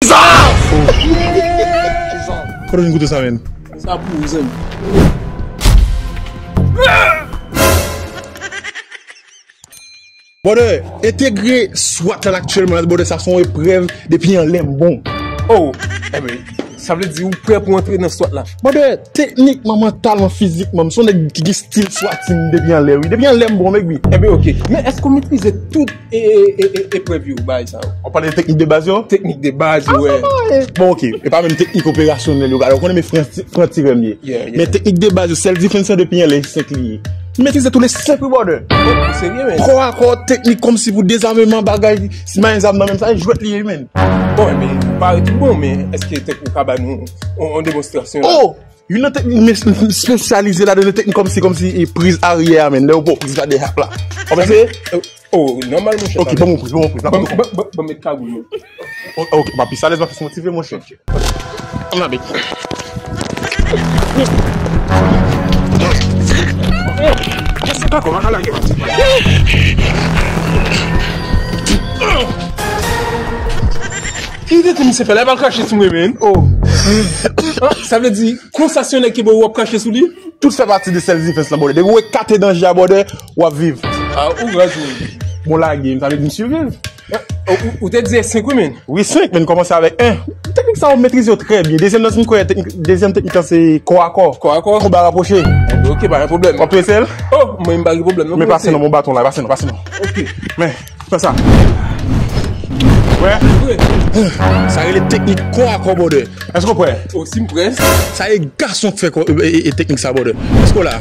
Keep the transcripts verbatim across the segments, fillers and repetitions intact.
Kote w jwenn kouto sa, menn? Sa pou ou, zanmi. Brother, entegre swat la aktyèlman la, brother, sa se yon eprèv depi anlè m bon. Oh, enben, sa vle di ou prè pou antre nan swat la? Brother, teknikman, mantalman, fizikman, m se yon nèg ki gen stil swat team depi anlè, wi. Depi anlè m bon, nèg, wi. Enben, ok. Men èske ou metrize tout e, e, e, e, eprèv yo, bagay sa yo? Ou pale de teknik de baz yo? Teknik de baz yo, wè. Bon, ok. E pa menm teknik operasyonèl yo, gade, ou konnen men franc-tirè m ye. Yeah, yeah. Men teknik de baz yo, self defense lan depi anlè, e senk li ye. M metrize tou le senk, wi, brother. Oh, serye, men? Kò a kò, teknik kòmsi pou dezameman, bagay, si m pa gen zam nan men m, sa e jwèt li ye, wi, menn. Bon, enben, parèt ou bon, men èske tèk ou ka ba nou yon, yon demonstrasyon la? Oh! Youn nan teknik men espesyalize ladan, teknik kòmsi, kòmsi e priz aryè a, menn. Lè ou pran priz la de hap la. Ou panse? Oh, nòmal, monchè. Ok, ban m yon priz, ban m yon priz. Ban m, ban m, ban m met kagoul yo. Oh, ok, papi, sa lèz, papi, se motive, monchè. Ann ale. Kèt se pa kò, pa ka lage, papi. Ki tete misye fè la, pa l krache sou mwen, menn. Oh. Ah, sa vle di, konsa se yon nèg ki bò w ap krache sou li? Tout fè pati de self defense lan, brother. Depi w ekate danje a, brother, w ap viv. Ah, ou raz, menn. Bon, lage, sa vle di m siviv. Eh, ou, ou te di e senk, wi, menn. Wi, senk, menn, kòmanse avèk en. Teknik sa, ou metrize yo trè byen. Dezyèm nan, si m kwè, teknik, dezyèm teknik lan, se kò a kò. Kò a kò? Konba rapwoche. Ok, pa gen pwoblèm. W ap eseye l? Oh, mwen, m pa gen pwoblèm, non. Men pase non, mon baton la, pase non, pase non. Ok. Men. Fè sa. Wè. Sa rele teknik kò a kò, brother. Èske w prè? O, si m prè. Sa e gason k fè kò, e, e, e, teknik sa, brother. Èske w la?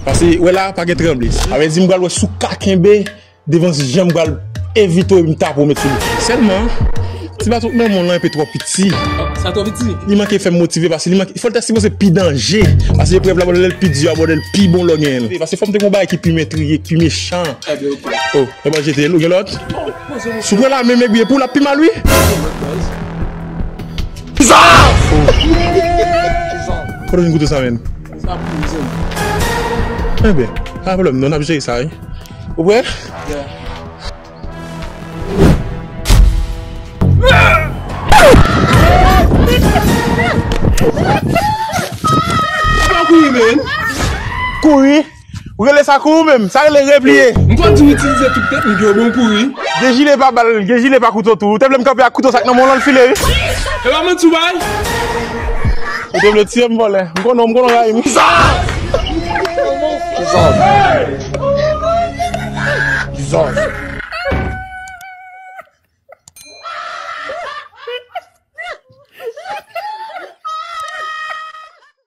Paske, wè la, pa gen tranble. Sa vle di m pral wè si w ka kenbe devan jan m pral evite w epi m tape w met sou li. Sèlman, ti baton k nan men w lan enpe twò piti. Sa twò piti? Li manke fè m motive, paske li manke, fò l ta sipoze pi danje. Paske eprèv la, brother, lè l pi di a, brother, l pi bon lè w genyen l. Paske fò m te gen yon bagay ki pi metriye, ki pi mechan. Enben, ok. Oh, e pa jete l, ou gen lòt? Si w pran la menm egwi, pou l ap pi mal, wi. Kote w jwenn kouto sa, menn? Sa pou ou, zanmi. Enben, pa gen pwoblèm, non, n ap jere sa, wi. Ou prè? Yeah. Pa kouri, menn. Kouri? Ou rele sa kouri ou menm? Sa rele repliye. M konn di w itilize tout teknik yo, bon kouri. Gen jile pa bal, gen jile pa kouto tou. Ou te vle m kanpe ak kouto sa k nan men w lan l file, wi. E pa manti w bay. Ou te vle tiye m vòlè. M konnen w, m konnen w rayi m. Kizòz. Kizòz.